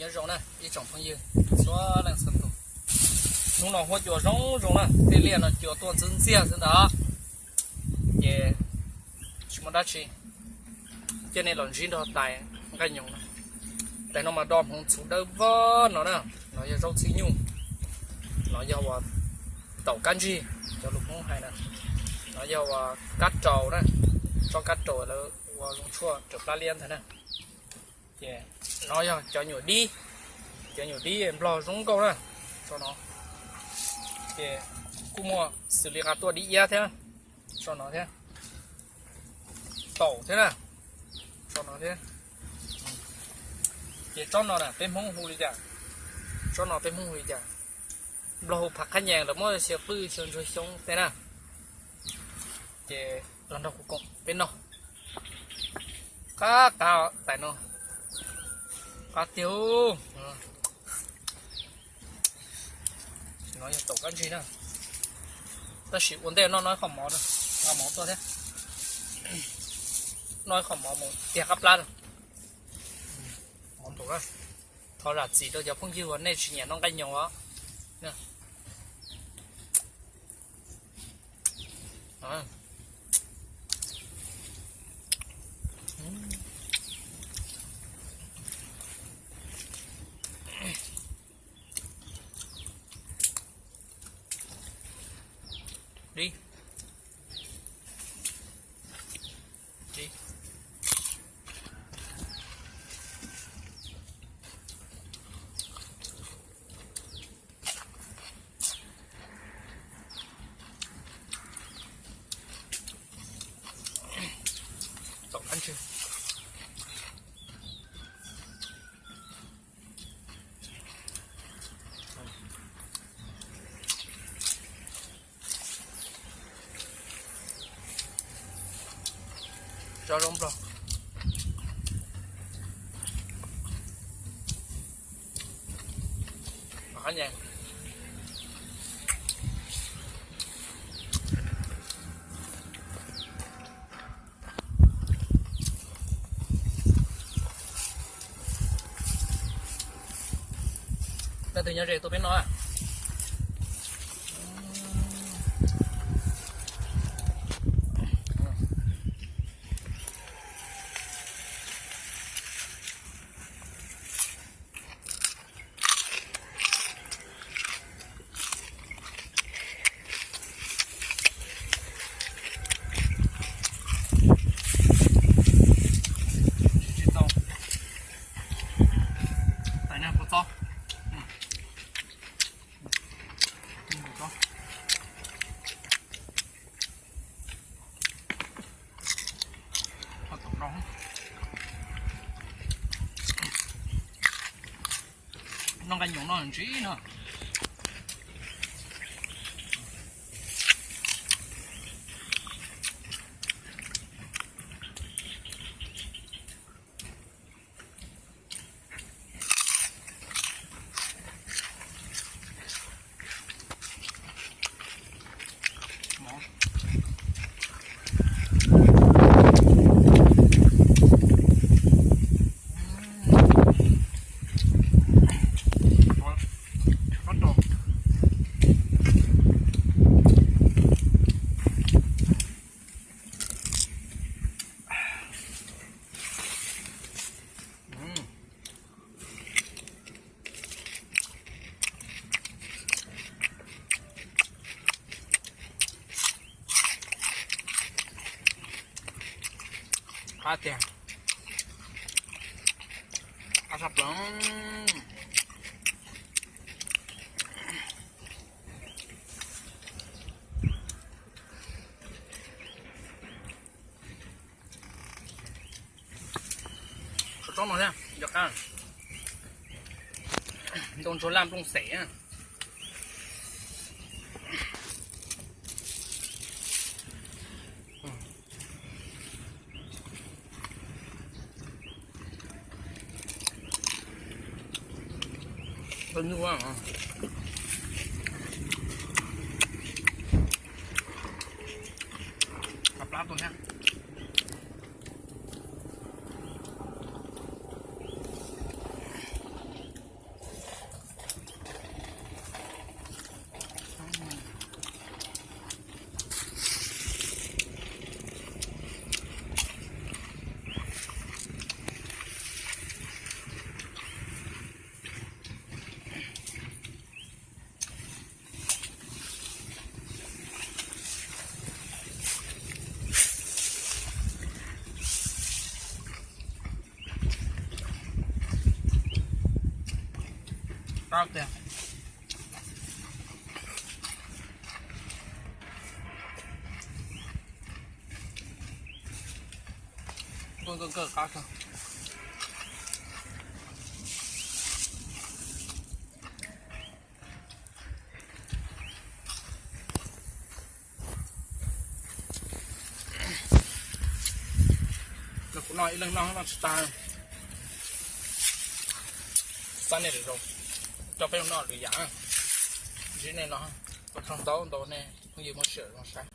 Nyob zoo na ib tsoom phooj ywg txhua leej txhua tus. Hnub no huab cua zoo zoo na, tej liaj no cua tuaj ntxwb ntxiag xwb ntag. Ces tsis muaj dab tsi, cia nej los ntsib nrog tais nqaij nyoos na. Tais no mas do hmoov txhuv dawb vog no na. No yog zaub txhwb nyuj, no yog uas taum kab ntsig, cov lus Hmoob hais na. No yog uas kab raus na, tsob kab raus lawv ua zoo tshuaj raws plab liab ntag na. Ces no yog cov nyuam dib, cov nyuam dib Nplog zoo nkauj na, tsob no. Ces kuj muaj xws li qas tuaj dib iab thiab, tsob no thiab, taum thiab na, tsob no thiab. Ces tsob no na peb Hmoob hu li cas? Tsob no peb Hmoob hu li cas? Nplog hu phav qhab nyees, lawv muab xyaw qwj xyaw ntsuag xyoob tej na. Ces los nrog kuv koom peb noj. Qab qab tais no, qab tiag. No yog taum kab ntsig na. Tab sis ua ntej noj noj ib qho mov, nqa mov tuaj thiab. Noj ib qho mov mus tiag qab plab. Thov zam txim rau cov phooj ywg uas nej tsis nyiam noj nqaij nyoos os. Dib. Dib. Taum kab ntsig. Tsob zaub Nplog. Leej twg nyob ze tuaj peb noj. Tsis tau. Tais no puas txob? Noj nqaij nyoos no ntsib no. Qab tiag, qab sab plaws. Tsob no thiab yog qab ntoo ntsuag laj nplooj xeem. Plab tuaj thiab. Qab tiag. Ntuj, kawg kawg qab kawg. Los kuv noj ib leeg noj noj tsis tag. Xav nej lwm zaus coj peb mus noj lwm yam. Ntsib nej no, ua tsaug ntau ntau nej phooj ywg muab sim zoo saib.